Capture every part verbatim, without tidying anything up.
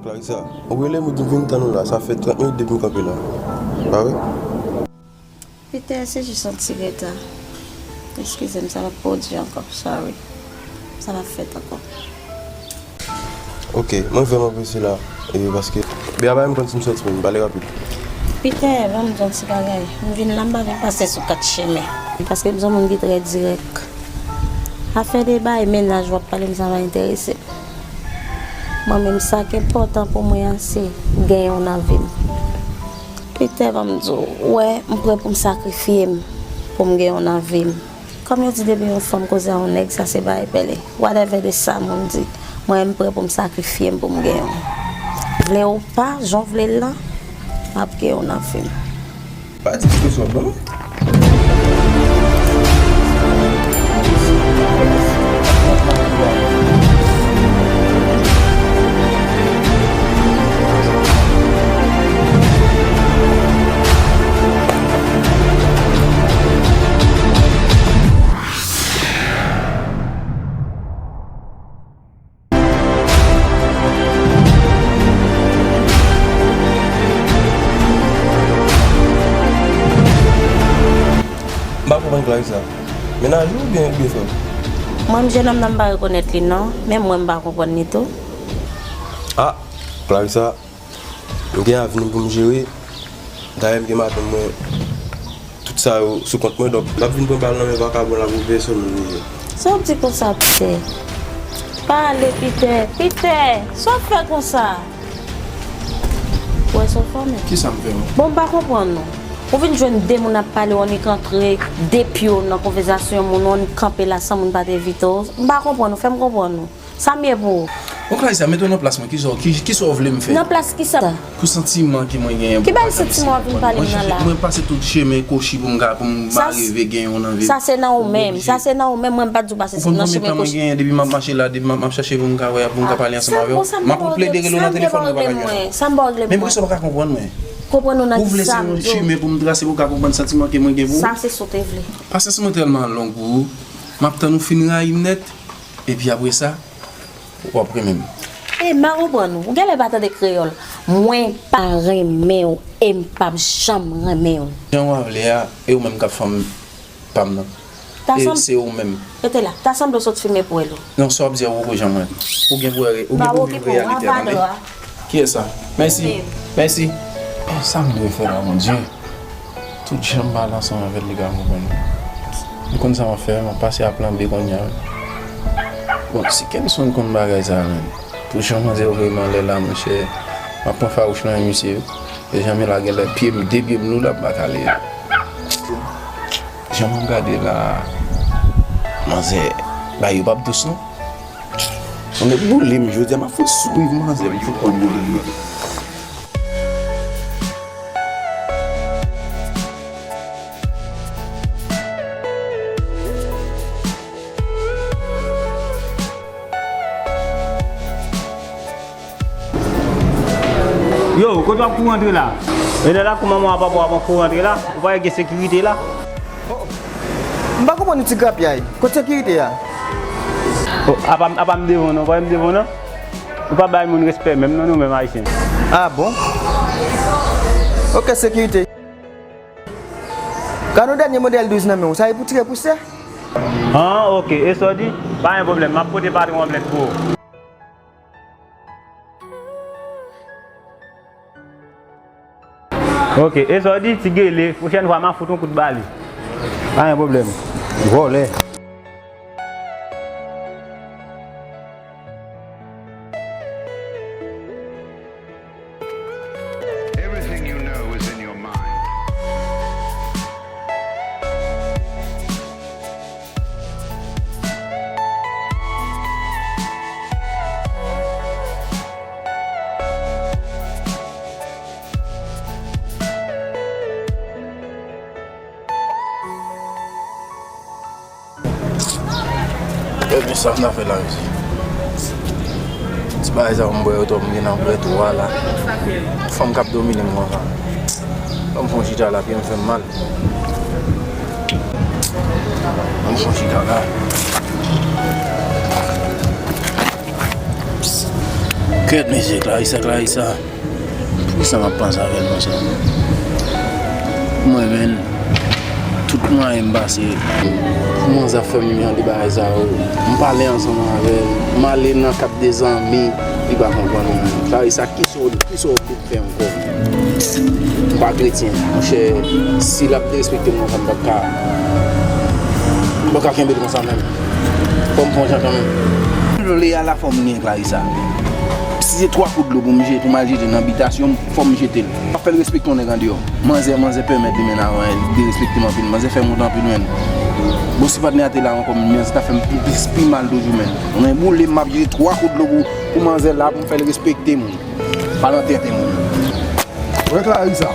Clarissa, ou rele m, ou di m vin tann ou la, sa fè trant minit depi m kanpe la. Pa vre? Peter, se jis yon ti reta. Eskize m, sa p ap pwodui ankò, sorry. Sa p ap fèt ankò. Ok, mwen vrèman prese la, e paske, byen, apa m konn si m sòti, men m pale rapid. Peter, ban m di yon ti bagay. M vin la, m pa vin pase sou kat chemen. Paske m se yon moun ki trè dirèk. Afè de bay mennaj w ap pale m, sa pa enterese m. Mwen menm, sa k enpòtan pou mwen an, se genyen w nan vi m. Peter, ban m di w, ou wè, m prè pou m sakrifye m pou m genyen w nan vi m. Kòm yo di, depi yon fanm koze a yon nèg, sa se bagay pèlen. Whatever de sa moun di, mwen, m prè pou m sakrifye m pou m genyen w. Vle ou pa, jan w vle l lan, m ap genyen w nan vi m. Pa di ekspresyon w ban mwen. M pa konprann Clarissa. Mennaj ou oubyen, oubyen frè w? Mwen, m jennonm nan, m pa rekonèt li non, men mwen, m pa konprann li tou. Ah, Clarissa, m gen avni pou m jere. Dayè, m gen madanm mwen. Tout sa yo sou kont mwen, donk, l ap vin pran bal nan men vakabon la pou pèsonn moun li ye. Sa w ap di konsa, Peter? Pale, Peter! Peter! Sa w ap fè konsa? Ou wè sa w fè w menm? Kisa m fè w? Bon, m pa konprann ou. Ou vin jwenn de moun ap pale, w annik antre de pye w nan konvèsasyon moun, w annik kanpe la san moun pa t envite w. M pa konprann ou, fè m konprann ou. Sa m ye pou ou? Bon, Clarissa, mete w nan plas mwen, kisa w, ki, kisa w vle m fè? Nan plas kisa? Pou santiman ke mwen genyen pou madanm isit. Ki bèl santiman w ap vin pale m nan la? Mwen pase tout chemen kochi pou m ka, pou m pa rive genyen w nan vi m. Sa se nan ou menm, sa se nan ou menm, mwen m pa t di w pase nan chemen kochi. Ou konn konbyen tan mwen genyen depi m ap mache la, depi m ap, m ap chache pou m ka wè, pou m ka pale ansanm avè w? M ap plede rele w nan telefòn, ou pa ka jwenn mwen. Sa m ba w regle m. Men poukisa w pa ka konprann mwen? Konprann ou nan kisa m di w? Ou vle se yon chemen pou m trase pou w ka konprann santiman ke mwen gen pou ou? Sa se sa w te vle. Pasyans mwen tèlman long pou ou, m ap tann ou fin rayi m nèt, epi apre sa, w ap renmen m. E m pa konprann ou. Ou genlè pa tande kreyòl. Mwen pa renmen w e m p ap janm renmen w. Jan w a vle a, e ou menm k ap fanm pa m nan. E se ou menm. Rete la. Ta sanble w sot fimen pwèl ou. Non, sa w ap di a poko janm wè. Ou gen pou wè, ou gen pou viv reyalite a, tande. Kiyès sa? Mèsi. Mèsi. Sa m dwe fè la, Bondye? Tout jan m pale ansanm avè l, li pa konprann. M konn sa m ap fè, m ap pase a plan B kounye a. Bon, si Kenson konn bagay sa a, menm. Pou jan manzè voye m anlè la, monchè, m ap pran fawouch nan men misye, wi. E jan men la genlè pye m, de pye m lou, l ap bakale. Jan m ap gade la, manzè, bagay yo p ap dous, non. Yon nèg boule m, jodi a, m ap fè swiv manzè, m fou konn boule m. Yo, kote w ap kouri antre la? E lè lakou manman w a papa w ap kouri antre la, ou pa wè gen sekirite la? M pa konprann nou ti grapyay. Kote sekirite a? Oh, apa, apa m devan w non, pa wè m devan w non? Ou pa bay moun respè menm non, nou menm ayisyen. Ah bon? Ok, sekirite. Gade yon dènye modèl douz nan men w, sa e pou tire pousè? Ah, ok, e sa w di? Pa gen pwoblèm, m ap pote patwon an plent pou ou. Ok, e sa w di, ti gele, pwochèn fwa m a fout yon kout ba li. Pa gen pwoblèm. Vòlè. Everything you know is in your mind. Ebyen, sa m ta fè la, mesye. Ti bagay sa yo m bwè yo twòp, m gen nan bwè twa la. Fanm k ap domine m konsa. Ban m fè yon chita la, pye m fè m mal. Ban m fè yon chita la. Kèt, mesye, Clarissa, Clarissa. Poukisa m ap panse avè l konsa? Mwen menm, tout mwayen m pase pou manzè ap fè m jan de bagay sa yo. M pale ansanm avè l, m ale nan kad de zanmi, li pa konprann mwen. Clarissa, kisa w, kisa w vle fè ankò? M pa kretyen, monchè, si l ap derespekte m konsa, m p ap ka, m p ap ka kenbe l konsa menm. Fò m pran jan kanmenm. M vle a la fò m gen Clarissa. Si se twa kout dlo pou m jete, pou m al jete nan bitasyon m, fò m jete l. M ap fè l respekte yon nèg andeyò. Manzè, manzè pèmèt li menm avan, li derespekte m anpil. Manzè fè m wont anpil menm. Bon, si patnè a te la ankò, manzè ta fè m plis pi mal toujou menm. Mwen boule, m ap jete twa kout dlo pou, pou manzè la, pou m fè l respekte m. Pa nan tenten moun. Wè Clarissa,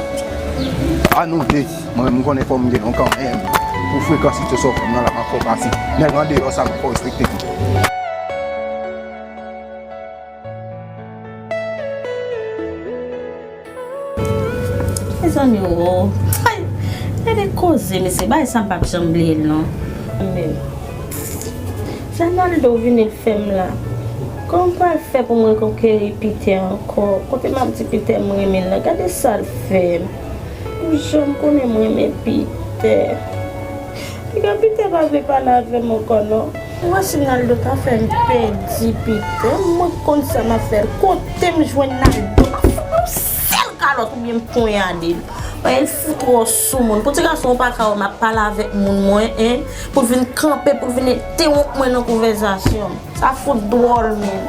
a nou de, mwen menm m konnen fò m gen yon kanmenm. Pou frekans sitiyasyon fanm nan la, m ap fè w pase. Nèg andeyò sa, m ap fè w respekte tou. Mezanmi, o. Ay, gade koze, mesye, bagay sa m p ap janm bliye l non. Men, sa Naldo vin l fè m la. Kòman m pral fè pou mwen konkeri Pitè ankò? Kote m ap di Pitè m renmen l la? Gade sa l fè m. Ou janm konnen m renmen Pitè. Piga Pitè pa vle pale avè m ankò non. Ou wè si Naldo ta fè m pèdi Pitè, mwen konn sa m ap fè l. Kote m jwenn Naldo? M ap fout yon sèl kalòt oubyen m ponyade l. Mwen, l fout twò sou moun. Pou ti gason ou pa ka wè m ap pale avèk moun mwen, en, pou l vin kanpe, pou l vin entewonp mwen nan konvèzasyon m. Sa fout dwòl menm.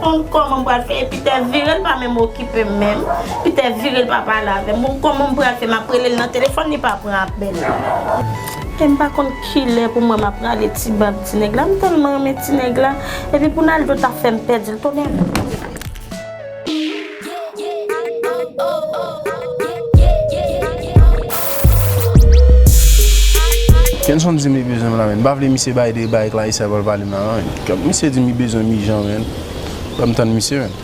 Bon, kòman m pral fè? Pitè vire, l pa menm okipe m menm. Pitè vire, l pa pale avè m. Bon, kòman m pral fè? M ap rele l nan telefòn, li pa pran apèl. E m pa konn kilè pou mwen m ap rale ti bab ti nèg la. M tèlman renmen ti nèg la. Epi pou Naldo ta fè m pèdi l, tonè. Kenson di m li bezwen m la, men m pa vle misye bay de bay Clarissa pou l pale m la, non, men. Misye di m li bezwen m ijan, men. Ban m tann misye, men.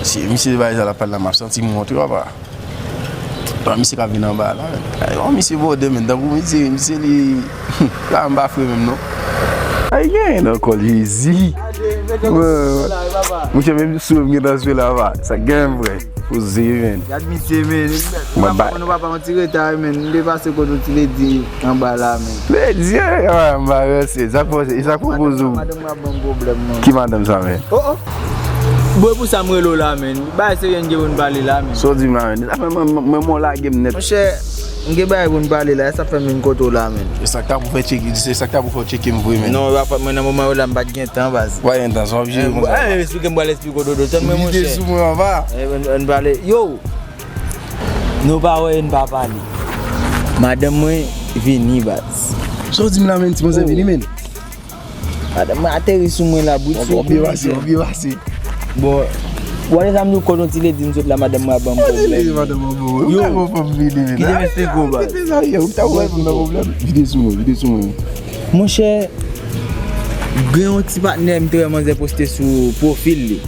Si misye bay sa l ap pale la, m ap santi m wont, wi, papa. Papa, misye k ap vin anba la, men. Ay, yon misye bòdè, men. Tankou misye, misye li, la, m pa fre menm, non. Ay, genyen nan kò l, Jezi. Mouche, menm sou m gentan swe la, papa. Sa genyen vre. Poze, men. Gad misye, men. Mwen ba. Mwen, papa, yon ti reta, men. M te pase kote yon ti ledi anba la, men. Ledi, ah, m pa ranse. Sa k fè, sa k fè poze w. Madanm mwen ap ban m pwoblèm, non. Ki madanm sa, men? Oh, oh. Bon, e pou sa m rele w la, men. Bagay serye n gen pou n pale la, men. Sa w di m la, men? Mwen, mwen, mwen, mwen lage m nèt. Monchè, m gen bagay pou n pale la. E sa k fè m vin kote w la, men. E sa k ta pou fè tcheke, se sa k ta pou fè w tcheke m vre, men. Non, e pa fòt mwen nan moman yo la, m pa t gen tan, baz. Ou pa gen tan, sa w ap jere konsa. Eh, esplike m, pral esplike w, Dodo. Tann mwen, monchè. Vide sou mwen, papa. Eh, ann, ann pale. Yo! Nou pa wè, n pa pale. Madanm mwen vini, baz. Sa w di m la, men, ti manzè vini, men? Madanm mwen ateri sou mwen la, brit sou brit. Bon, byen pase, bon, byen pase. Bon, bon, lè sa m di w kote yon ti ledi m sot la, madanm mwen ap ban m pwoblèm. Yon ti ledi madanm mwen ban m pwoblèm. Yo, m pa konn fanm vini, men. Kite m esplike w, baz. Kite sa, yo, ou ta wè pou m nan pwoblèm. Vide sou mwen, vide sou mwen. Monchè, gen yon ti patnè m te wè manzè poste sou pwofil li,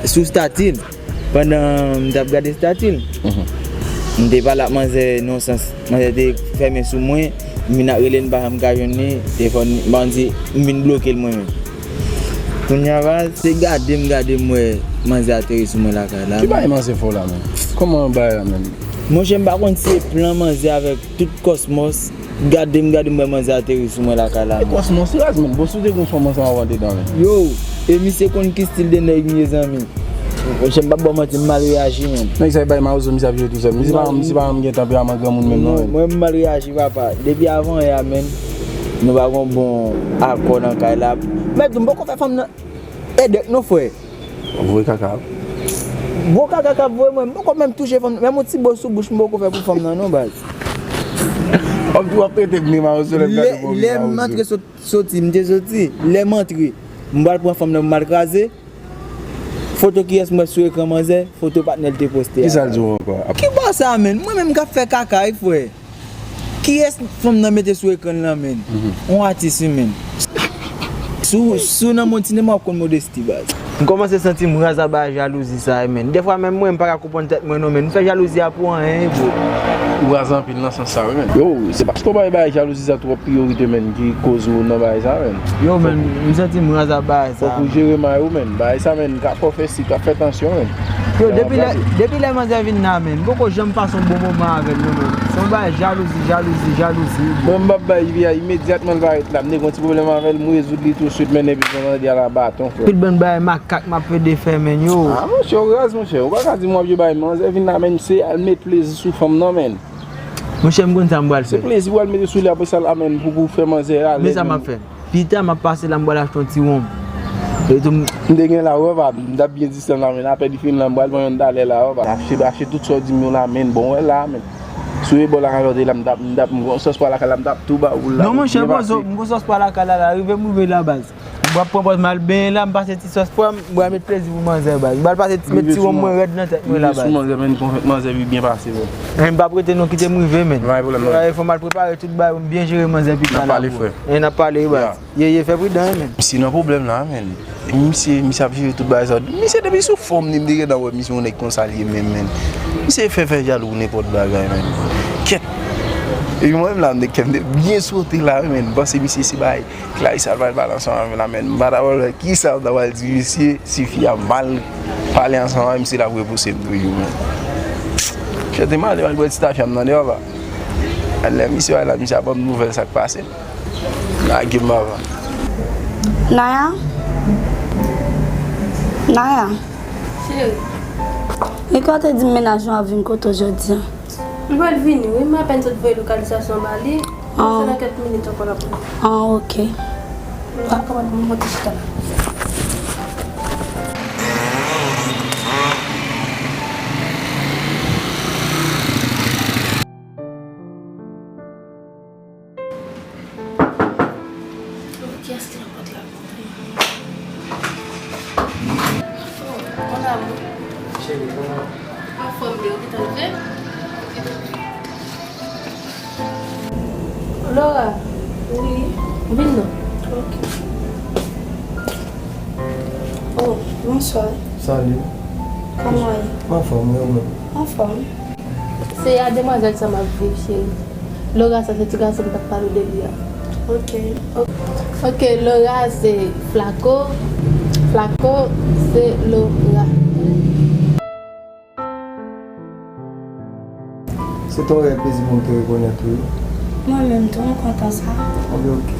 sou stati l. Pandan m t ap gade estati l, m te pale ak manzè nan yon sans. Manzè te fèmen sou mwen, m vin ap rele l, m pa janm ka jwenn li, telefòn li, m pa konn si m vin bloke l mwen menm. Kounye a, baz, se gade m, gade m wè manzè ateri sou mwen lakay la. Ki bagay manzè fè w la menm? Kòman bagay la menm? Monchè, m pa konn si se plan manzè avèk tout kòsmòs. Gade m, gade m wè manzè ateri sou mwen lakay la, men. E kòsmòs raz, men. Bon, si w te gen yon fanm ansanm avè w, w te dan, men. Yo, e misye konn ki stil de nèg m ye, zanmi. Monchè, m p ap ba w manti, m mal reyaji, men. Nèg sa bay mawozo, misye ap jwe tousèl. Misye pa, misye pa janm gen tanperaman granmoun menm, non, men. Mwen, m mal reyaji, papa. Depi avan yè a, men, nou pa gon bon akò nan kay la. Mèt di m poko fè fanm nan edèk non, frè. Voye kaka. Gwo kaka k ap voye mwen. M poko menm touche fanm nan. Menm yon ti bo sou bouch m poko fè pou fanm nan non, baz. W ap, w ap trete m de mawozo lè m gade w. Lè m antre sot-, soti, m te soti. Lè m antre, m pral pran fanm nan pou m al kraze. Foto kiyès m wè sou ekran manzè? Foto patnè l te poste a. Kisa l di w ankò? Ki bò sa, menn? Mwen menm k ap fè kaka wi, frè. Kiyès fanm nan mete sou ekran l lan, menn? On atis, wi, menn. Si w, si w nan mond sinema, w ap konn Modesty, baz. M kòmanse santi m raz a bagay jalouzi sa, wi, menn. Dèfwa, menm mwen, m pa ka konprann tèt mwen, non, menn. M fè jalouzi a pou anyen, wi, bro. Ou raz anpil nan sans sa, wi, menn. Yo, se paske w bay bagay jalouzi sa twòp priyorite, menn, ki koz ou nan bagay sa, menn. Yo, menn, m santi m raz a bagay sa. Fòk ou jere may ou, menn. Bagay sa, menn, ka fè w fè sik, ka fè tansyon, menn. Yo, depi lè, depi lè manzè vin la, menn, m poko janm pase yon bon moman avè l, non, menn. Se yon bagay jalouzi, jalouzi, jalouzi. Bon, m p ap bay vi a, imedyatman l parèt la, m te gen yon ti pwoblèm avè l, m rezoud li touswit, menn, epi jan m ande a la baton, frè. Tout bann bagay makak m ap plede fè, menn, yo. Ah, monchè, ou raz, monchè. Ou pa ka di m w ap jwe bagay, manzè vin la, menn, se al met plezi sou fanm nan, menn. Monchè, m konn sa m pral fè. Se plezi pou al mete sou li, apre sa, l a, menn, pou, pou fè manzè alèz, menn. Men sa m ap fè. Pita, m ap pase la, m pral achte yon ti wonm. E tou m- M te gen la, wè, pa, m t ap byen distann la, men apèn li fin la, m pral pran yonn talè la, wè, pa. Achte, achte tout sa w di m yo la, men, bon, wè la, men. Si w e bò lakay la, w te la, m t ap, m t ap, m gon sòs pwa lakay la, m t ap tou ba ou la. Non, monchè, m gon sòs pwa lakay la, la, rive m rive la, baz. M pral pran pòz m al benyen la, m pase ti sòs pwa m, m pral met plezi pou manzè, baz. M pral pase ti, met ti wonm mwen rèd nan tèt mwen la, baz. Rive sou manzè, men, pou fè manzè pi byen pase, bro. Men m p ap rete non, kite m rive, men. Pa gen pwoblèm, non. Fò m al prepare tout bagay, m byen jere manzè pita la, bro. N ap pale, frè. N ap pale, baz. Ye, ye, fè pridan, wi, men. Misye nan pwoblèm la, men. Misye, misye ap jere tout bagay sa. Misye depi sou fòm li, m te gentan wè misye yon nèg konsa li ye menm, men. Misye fè, fè jalou pou nenpòt bagay, men. Kèt. Epi mwen menm la, m te kè m te byen sote la, men. M panse misye se bagay Clarisse al pale ansanm avè l la, men. M pa ta pral wè kisa m ta pral di misye, si fi a mal pale ansanm avè m, misye t ap repouse m toujou, men. Chante m ale, m al bwè ti tafya m nan deyò, papa. Lè misye al la, misye ap ban m nouvèl sa k pase. Lage m, papa. Naya? Naya? Cheri. Rico te di m mennaj ou ap vin kote w jodi a. Li pral vini, wi. M apèn sot voye lokalizasyon ba li. Ah. Se nan kèk minit ankò l ap vini. Ah, ok. Dakò, m ap monte chita la. Kiyès ki nan pòt la? Mon amour. Cheri, kòman? Anfòm, li, ou gentan rive? Laura. Wi. Vin non. Ok. Oh, bonswa. Salut. Kòman w ye? Anfòm, e ou menm? Anfòm. Se a demwazèl sa m ap viv, cheri. Laura sa, se ti gason m t ap pale w de li a. Ok. Ok, Laura se Flaco. Flaco se Laura. Se te yon rèv plezi pou m te rekonèt ou wi. Mwen menm tou, m kontan sa. Bon, ben, ok.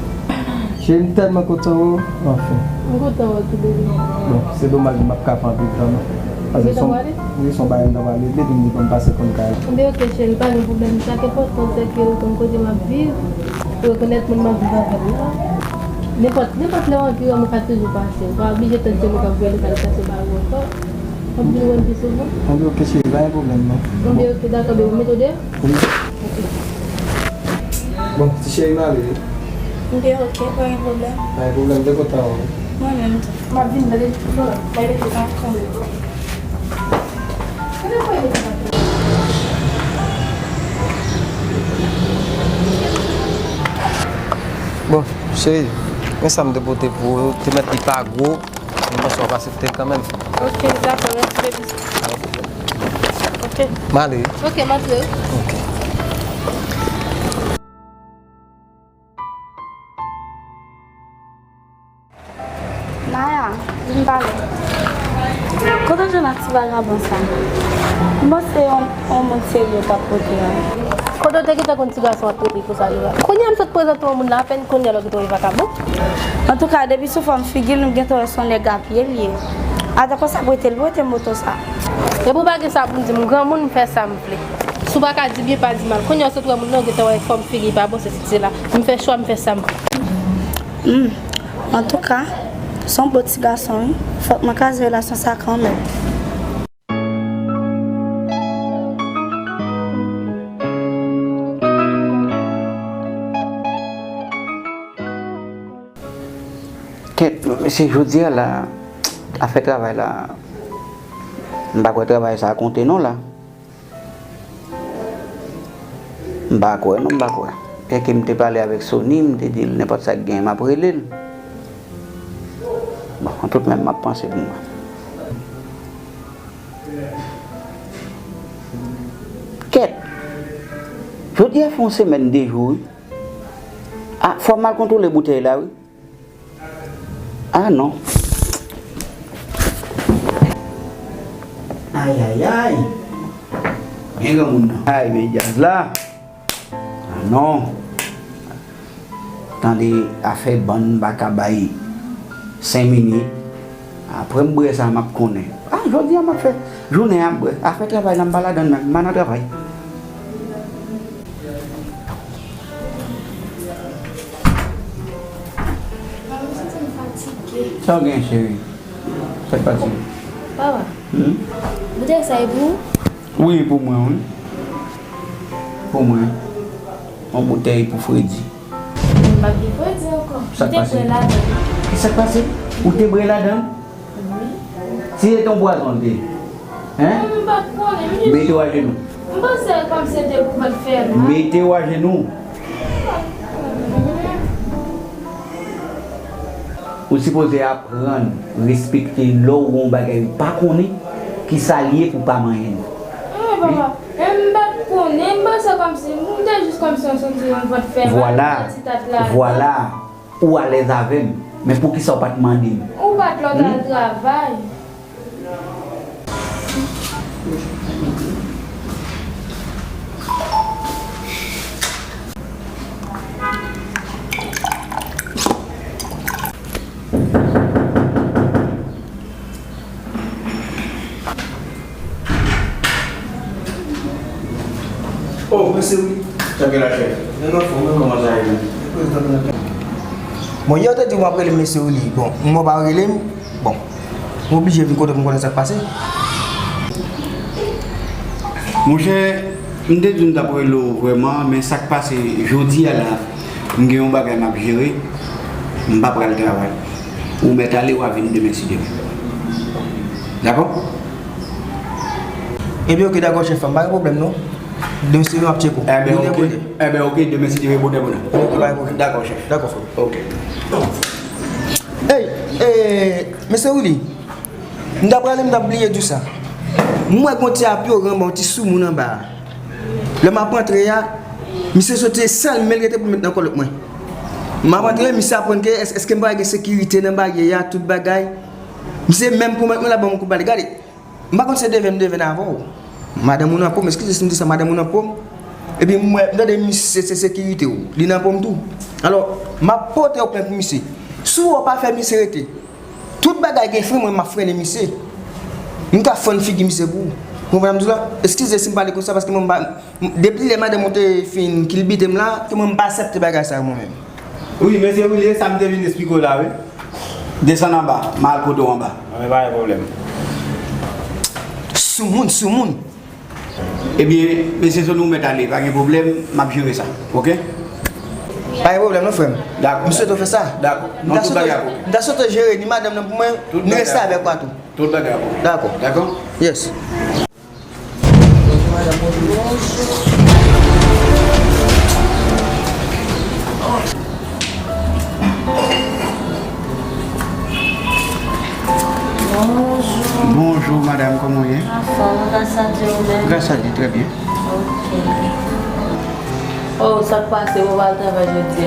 Cheri, m tèlman kontan wè w, anfen. M kontan wè w tou, bebe. Bon, se domaj, m p ap ka fè anpil tan, non. Paske se yon, wi, se yon bagay m t ap pale, depi m di pou m pase konn kay la. Enben, ok, cheri, pa gen pwoblèm. Sa k enpòtan, se ke ou konn kote m ap viv, ou rekonèt moun m ap viv avè l la. Nenpòt, nenpòt lè w anvi wè m, ou ka toujou pase. Ou pa oblije tann se mwen k ap voye lokalizasyon ba ou ankò. W ap vin wè m pi souvan. Enben, ok, cheri, pa gen pwoblèm, non. Enben, ok, dakò, bebe, mete w deyò? Wi. Ok. Bon, ti cheri, m ale wi. Enben, ok, pa gen pwoblèm. Pa gen pwoblèm, m te kontan wè w. Mwen menm tou. M ap vin, tande, Flora, bay bebe pa kanpe. Bon, cheri, men sa m te pote pou ou, te mèt li pa gwo. M panse w ap aksepte l kanmenm. Ok, dakò, mèsi, baby. Ok. M ale wi. Ok, m antre wi. Ok. Naya, vin pale. Kote w jwenn ak ti vagabon sa? M panse yon, yon moun serye w t ap pote a. Kote w te gentan konn ti gason ap pote? Konsa li va. Kounye a m sot prezante w moun la, apèn kounye a lè w gentan wè vakabon. Antouka, depi sou fòm figi l, m gentan wè se yon nèg a pye l ye. Ata konsa, prete l, prete m moto sa. Epi w pa gen sa pou m di m, granmoun, m fè sa m vle. Si w pa ka di byen, pa di mal. Kounye a w sot wè moun nan, w gentan wè fòm figi pa bon, sesi sela. M fè chwa, m fè sa m vle. Hmm. Antouka, se yon bon ti gason, wi. Fòk mwen kraze relasyon sa kanmenm. Kèt, mesye, jodi a la, afè travay la, m pa kwè travay sa a konte non la. M pa kwè, non, m pa kwè. Èske m te pale avèk Sony, m te di l nenpòt sa k genyen, m ap rele l. Bon, an tout menm, m ap panse pou mwen. Kèt! Jodi a fè yon semèn de jou, wi. A, fò m al kontwole boutèy la, wi. Ah non. Ay, ay, ay. Men granmoun nan. Ay, men djaz la. Ah non. Tande afè bann m pa ka bay senk minit. Apre m bwè sa, m ap konnen. Ah, jodi a m ap fè jounen an, m ap bwè. Afè travay la, m pa ladann menm. M pa nan travay. Sa w gen, cheri? Sa k pase? Papa, hmm? Boutèy sa e pou ou? Wi, pou mwen, wi. Pou mwen. Yon boutèy pou fredi. M pa gen fredi ankò. Sa k pase? Ou te bwè ladann. Sa k pase? Ou te bwè ladann? Wi. Si se te yon pwazon l te ye. Hein? Mwen, m pa t konnen, m jis... Mete w ajenou. M panse kòmsi se te pou mwen k fè mal. Mete w ajenou. Ou sipoze aprann respekte lè w wè yon bagay ou pa konnen, kisa l ye pou w pa manyen l. Non, papa, men m pa t konnen, m panse kòmsi, m te jis kòmsi m santi yon vant fè mal, yon ti tat ladan. Vwala. Ou alèz avè m, men poukisa w pa t mande m? Ou pa t lè w t al travay. Oh, mesye Willy. Sa k gen la, chèf? Mwen anfòm, mwen kòman sa ye menm? Bon, yè w te di w ap rele m mesye Willy. Bon, mwen pa rele m. Bon, m oblije vin kote w pou m konnen sa k pase. Monchè, m te di w m t ap rele w vrèman, men sa k pase jodi a la, m gen yon bagay m ap jere, m pa pral travay. Ou mèt ale, w a vin demen si Dye vle. Dakò? Ebyen, oke, dakò, chèf, pa gen pwoblèm, non. Demen si Dye vle, m ap tcheke w. Ebyen, oke. Ebyen, oke, demen si Dye vle, bonè, bonè. Oke, pa gen pwoblèm. Dakò, chèf. Dakò, frè. Oke. Ey, eh, mesye Willy, m t ap prale, m t ap bliye di w sa. M wè gon ti apyo ranba, yon ti soumoun anba a. Lè m ap antre a, misye soti e sèl men l rete pou l met nan kòlòt mwen. M ap antre, misye ap konn ke èske, èske m pa gen sekirite nan baryè a, tout bagay. Misye menm pou mèt mwen la ban m kout bal. Gade, m pa konn si se deven m deven avè w. Madanm ou nan po m, eskize si m di sa, madanm ou nan po m. Epi m wè, m tande misye se sekirite w, li nan po m tou. Alò, m ap pote w plent pou misye. Si w wè w pa fè misye rete, tout bagay gen fren, mwen m ap frennen misye. M ka fann figi misye pou ou. Ou konprann sa m di w la? Eskize si m pale konsa, paske mwen m pa, depi lè madanm ou te fin kilbite m la, ke mwen m pa aksepte bagay sa yo mwen menm. Wi, mesye Willy, e sa m te vin esplike w la, wi. Desann anba, m al kote w anba. Anben, pa gen pwoblèm. Soumoun, soumoun. Ebyen, mesye Sony, ou mèt ale, pa gen pwoblèm, m ap jere sa, oke? Pa gen pwoblèm non, frè m. Dakò. M swete w fè sa. Dakò. M ta swete, m ta swete w jere ni madanm nan pou mwen, ni restavèk ou a tou. Tout bagay ap bon. Dakò. Dakò? Yes. Bonjou. Bonjou, madanm, kòman w ye? Anfòm, gras a Dye, ou menm? Gras a Dye, trè byen. Ok. Oh, sa k pase, ou pa al travay jodi a?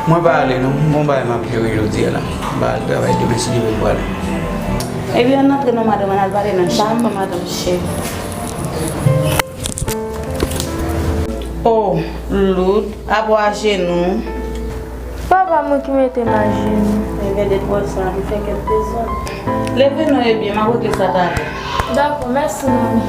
Mwen pa ale non, m gon bagay m ap jere jodi a la. M pa al travay, demen si Dye vle m prale. Ebyen, ann antre non, madanm, ann al pale nan chanm madanm chèf. Oh, Loud, apre w ajenou. Papa mwen ki mete m ajenou. Ebyen, depi w al sa, m fè kèk dezòd. Leve non, ebyen, m ap regle sa talè. Dakò, mèsi, manmi.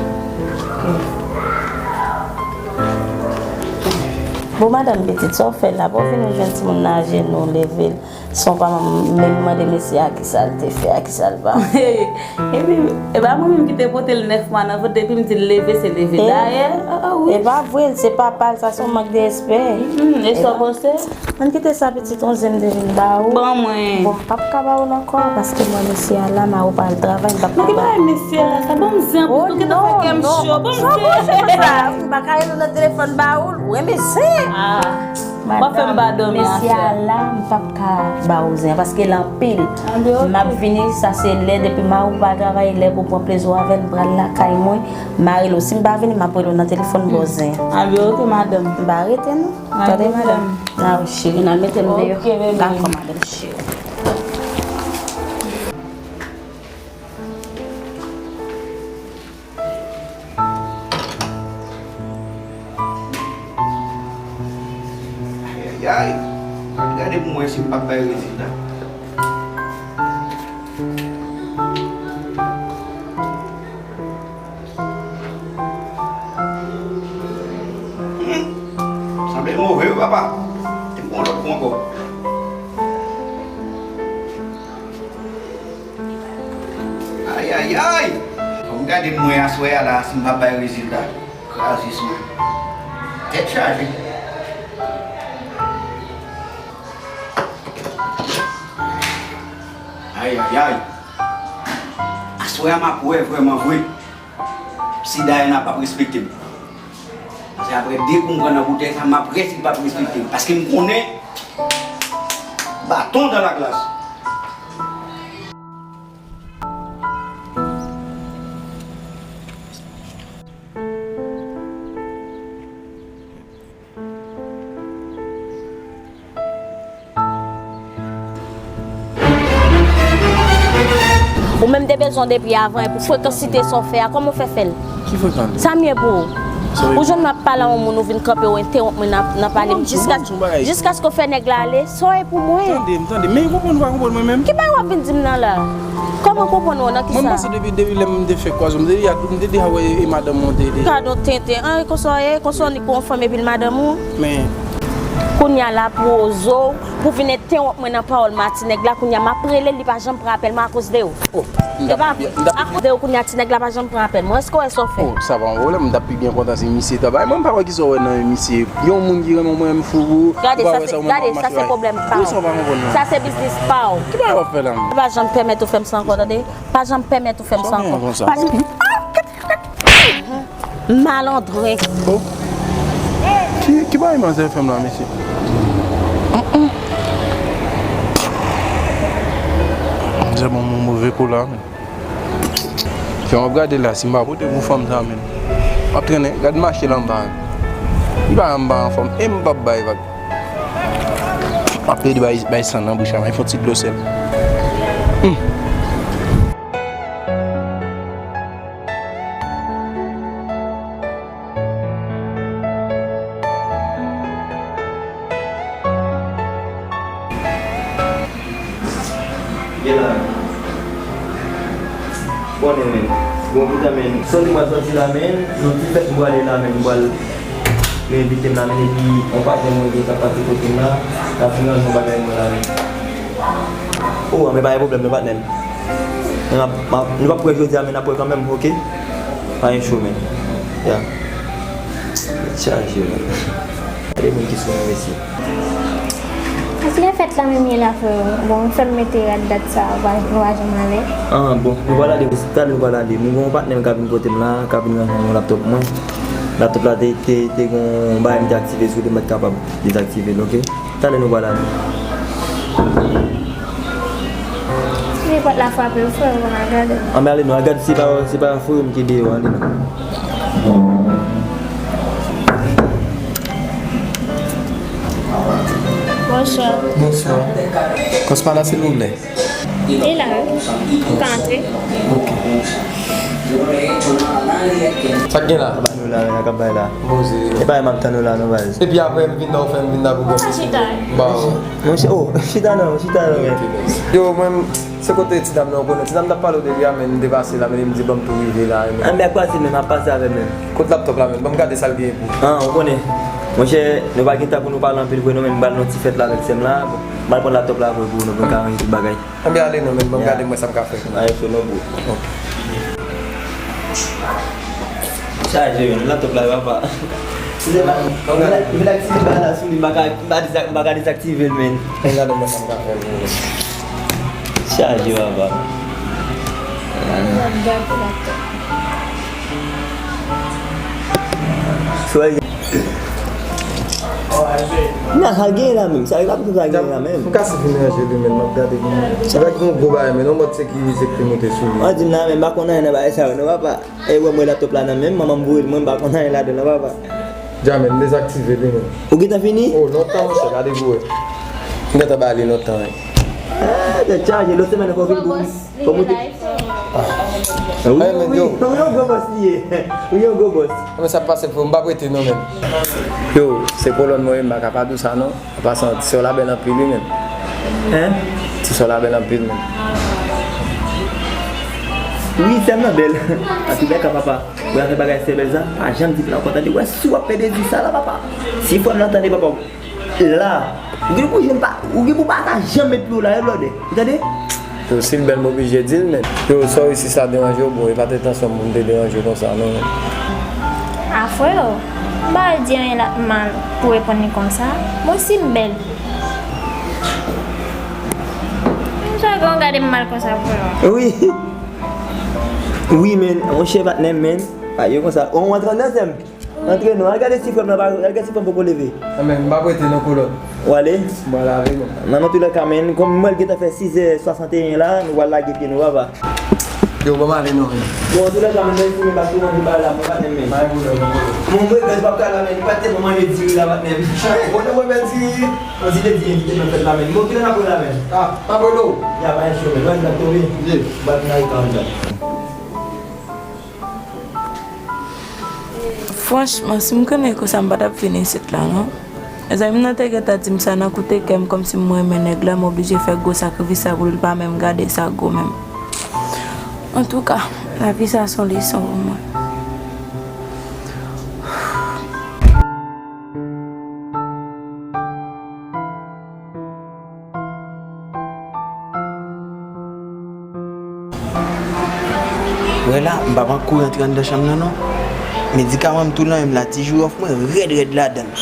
Bon, madanm pitit, sa w fè la? Bon, vin ou jwenn timoun nan ajenou, leve l. Son pa menm mande mesye a kisa l te fè, a kisa l pa. Epi, e pa mwen menm ki te pote l nèf mwa nan vant, depi m di l leve, se leve. Dayè, ah, ah, wi. E pa vre, se papa l, sa se yon mank de respè. Mm, e sa w panse? Ann kite sa pitit, on zen m te vin ba ou. Ban mwen. Bon, m p ap ka ba ou l ankò, paske mwen mesye a la, m a ou pa al travay, m p ap ka ba ou. Men ki bagay mesye a la, sa ban m zen, oh, pou ki ta fè kè m cho, ban m zen. Sa, m pa ka rele w nan telefòn ba ou l, ou renmen zen. Ah. W ap fè m pa dòmi mesye a la, m p ap ka ba ou zen an, paske l anpil. M ap vini, sa se lè, depi mari w pa travay, lè pou pran plezi w avè l, m pral lakay mwen, m a rele w. Si m pa vini, m ap rele w nan telefòn, ba w zen an. Anben, oke, madanm. M pa rete, non. Tande, madanm. N a wi, cheri, n al mete m deyò. Dakò, madanm, cheri. Ayayay. Gade pou mwen si m p ap bay rezilta. Hmm. Sanble move wi, papa. Te pran lòt kou ankò. Ayayay! Fò m gade mwen aswè a la si m pa bay rezilta. Kraze sou mwen. Tèt chaje. Ayayay! Aswè a m ap wè vrèman vre si Dayana p ap respekte m. Paske apre de kou m pran nan boutèy sa, m ap wè si l p ap respekte m. Paske m konnen baton dan la glas. Ou menm te bezwen depi avan, epi frekansite sa w fè a, kòman w fè fè l? Ki frekans? Sa m ye pou ou? Ou jwenn m ap pale a yon moun, ou vin kanpe, ou entewonp mwen nan, nan pale m, jiskaske w fè nèg la ale, sa w ye pou mwen? Tande m, tande m. Men ou konprann ou pa konprann mwen menm? Ki bagay w ap vin di m nan la? Kòman konprann ou nan kisa? Mwen m panse depi, depi lè m te fè kwaze, m te, m te deja wè e madanm mwen te, te. Gad yon tenten, an, e konsa w ye, konsa w ni pou yon fanm epi l madanm ou? Men. Kounye a la pou ozo, pou vin entewonp mwen nan pawòl m a ti nèg la, kounye a m ap rele l, li pa janm pran apèl mwen akoz de ou. Oh, m t ap, m t ap. Akoz de ou kounye a ti nèg la pa janm pran apèl mwen. Èske w wè sa w fè? Oh, sa pa yon pwoblèm, m t ap pi byen kontan si misye ta bay. Mwen m pa wè kisa w wè nan misye. Yon moun ki renmen w, mwen menm fou pou ou. Gade, sa se, gade, sa se pwoblèm pa w. Sa se biznis pa w. Ki bagay w ap fè la menm? Pa janm pèmèt ou fè m sa ankò, tande? Pa janm pèmèt ou fè m sa ankò. Pa janm. Malandren. Oh. Ki, ki bagay manzè fè m la, mesye? Mm, mm. Manzè ban m yon move kou la, men. Jan w ap gade la, si m pa pote pou fanm sa, men. W ap trennen, gad mache l anba. Li pa anba anfòm, e m p ap bay vag. M ap plede bay, bay san nan bouch la, men fon ti dlo sèl. Hmm. Gen la. Konnen men. Bon, kouta men. Sòti mwen sòti la men. Yon ti fèt mwen prale la men. Mwen pral men envite m la men. Epi, yon patnè mwen gen k ap pase kote m la. L ap vin rann yon bagay mwen la men. Oh, men pa gen pwoblèm non patnè m. Men m ap, m ap, nou p ap wè jodi a men n ap wè kanmenm, oke? Pa gen cho men. Ya. Tèt chaje men. Gade moun ki sou mwen mesye. Èske fèt la menm ye la frè? Bon, ou fè m mete rad dat sa, ou pa, ou pa janm ale. Ah, bon, nou pral ale, talè nou pral ale. Nou gen yon patnè m k ap vin kote m la, k ap vin rann yon laptòp mwen. Laptòp la te, te, te gen yon bagay m te aktive sou li, m pa t kapab dezaktive l, oke? Talè nou pral ale. Si pòt la frape, ou frè, ou pa ka gade. Anben ale nou al gade si pa, si pa foure m ki deyò, ale nou. Bonswa. Bonswa. Kòs pa la, silvouplè. Li la wi. Ou ka antre. Ok. Sa k gen la? Aba nou la, men, ak ap bay la. Poze. E pa m ap tann ou la non baz. Epi apre m vin nan ou fè m vin la pou bon. Sa chita. Ba ou. Monchè, oh, chita non, chita non men. Ok, mèsi. Yo, mwen, se kote ti dam nan, ou konnen. Ti dam t ap pale w depi a, men m te pase la, men li m di ban m tou rive la, men. Anben ak pase men, m ap pase avè men. Kot laptòp la men? Ban m gade sa l gen pou. Ah, ou konnen. Monchè, nou pa gen tan pou nou pale anpil vre non, men m pral nan ti fèt la avèk sè m la. Bon, m al pran laptop la vre pou nou, pou nou ka ranje tout bagay. Anben ale non, men ban m gade mwen sa m ka fè. Ay, fè non, bro. Chaje, men, laptop la, papa. Si se pa, m vin aktive bagay la sou li, m pa ka, m pa deza-, m pa ka dezaktive l, men. Anben gade mwen sa m ka fè, bro. Chaje, papa. Gade laptop. Soyez. Nan, sa l genyen la menm. Sa l ap sa l genyen la menm. M kase fin ranje li menm, m ap gade li menm. Sa va gen yon gwo bagay, men yon mòd sekirize k te moute sou li. An di m la menm, m pa konn anyen nan bagay sa yo, non, papa. E wè mwen laptop la nan menm, manman m voye l mwen, m pa konn anyen ladan l, non, papa. Jamè, m dezaktive li menm. Ou gentan fini? Oh, lontan, monchè, gade pou wè. M gentan ba li lontan, wi. Ah, tèt chaje, lòt semèn ankò vin pou. Kòman ou te. Ah. Wi, wi, wi, yon gwo bòs li ye. Wi, yon gwo bòs. Mwen sa pase pou m pa prete non menm. Yo, se kolòn mwen, m pa ka pa di w sa non. An pasan, ti sè w la bèl anpil wi menm. Hein? Ti sè w la bèl anpil menm. Wi, sè m nan bèl. Antoulèka papa, ou fè bagay sè bèl sa, pa janm di plan kontan de wè si w ap pèdi di sa la papa. Si frè m nan tande papa. La, ou gen pou jwenn pa, ou gen pou pa ka janm met pye w la, wi, blòdè. Ou tande? Yo, si l bèl, m oblije di l, men. Yo, sòri si sa deranje w, bro, e pa t entansyon m pou m te deranje w konsa, non, men. A, freo, m pa di anyen la mal pou reponn li konsa. Bon, si m bèl. M sa gen w gade m mal konsa, freo. Wi. Wi, men, monchè, patnè m, men. Pa yo konsa. On antre nan sè m. Antre non, al gade si frè m nan pa, al gade si frè m poko leve. Anben, m pa prete non kolòn. Ou ale? M pral lave non. Nan, nan tou lè ka, men, kòm m wè l gentan fè sizè swasanteyen la, nou pral lage pye nou, papa. Yo, ban m ale non, men. Bon, tou lè ka, men, menm si men pa tou anvi pale la, mwen pa menm, men. Pa gen pwoblèm, non, kolòn. Mon mwen, gaz pa ka la, men, li pa tèlman manje diri la, pa menm. Bon, mwen, men, diri, on ti te di, envite nan fèt la, men. Bon, tou lè n ap wè la, men. Ah, pa pwoblèm. Y a pa yon cho, men, mwen, m ap tonbe. Ye. Bat nan yon kantan. Franchman, si m konnen konsa, m pa t ap vin isit la, non. Mezanmi, m nan te gentan di m sa nan koute kè m, kòmsi m renmen nèg la, m oblije fè gwo sakrifis sa pou li pa menm gade sa gwo menm. Antouka, lavi sa se yon leson pou mwen. Wè la, m p ap kouri antre anndan chanm nan non. Medikaman m tou nan men m la, ti jiwòf mwen rèd rèd ladan l.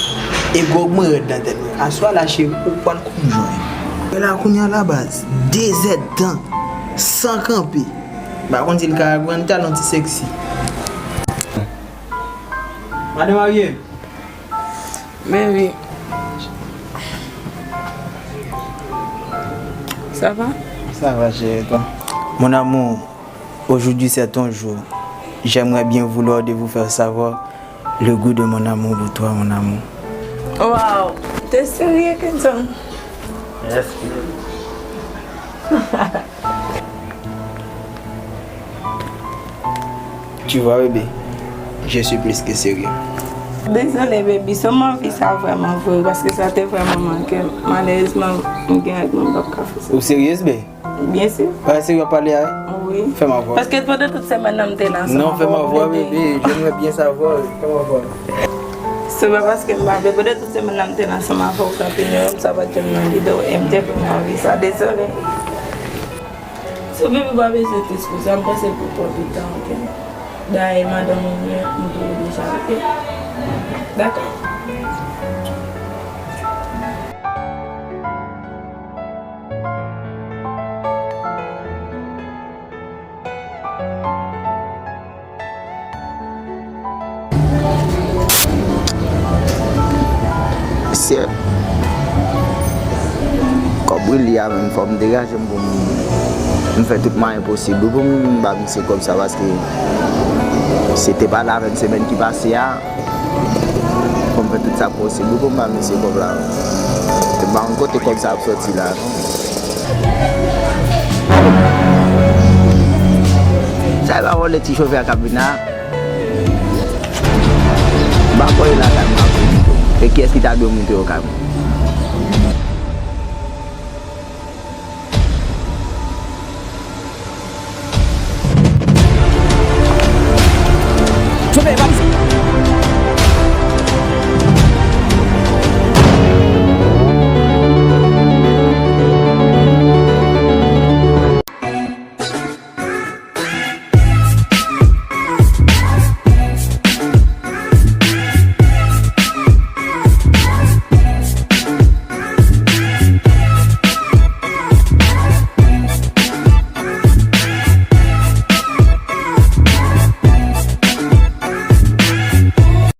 E gwòg mwen rèd nan tèt mwen. Aswè la cheri, ou pral konn jwenn. Wè la kounye a la baz, de zèdtan, san kanpe. M pa konn si l ka rann talon ti sèksi. Madan marye. Baby. Ça va? Ça va, chérie, et toi? Mon amour, aujourd'hui c'est ton jour. J'aimerais bien vouloir de vous faire savoir le goût de mon amour pour toi, mon amour. Wow, t'es sérieux, Kenson? Yes. Tu vois, bébé, je suis plus que sérieux. Dezole, baby, sa m anvi sa vrèman vre, paske sa te vrèman manke m. Malerezman, m gen règ mwen, m p ap ka fè sa. Ou seryez, be? Byen si. Bagay serye w ap pale a, wi? Wi. Fè m avè w. Paske pandan tout semèn nan, m te la ansanm avè w. Non, fè m avè w, bebe. J'aimerais bien savoir. Fè m avè w. Se pa paske m pa vle. Pandan tout semèn nan, m te la ansanm avè w, kanpe nan sa pa t janm nan lide w, e m te vrèman anvi sa. Dezole. So, baby, w pa bezwen tris konsa, m panse pou pran tout tan, oke? Dayè, madanm ou ye, m tou deja, oke? Dakò. Sè, kòb Willy a menm, fò m degaje m pou m, m fè tout mwayen posib wi pou m ba misye kòb sa, paske se te pa lavenn semèn ki pase a, fò m fè tout sa posib wi pou m ba misye kòb la. M pa konn kote kòb sa ap sòti la non. Sa e pa vòlè ti chofè a k ap vin la? M pa kwè yo lakay mwen ap vin tou. E kiyès ki ta dwe monte yo kay mwen?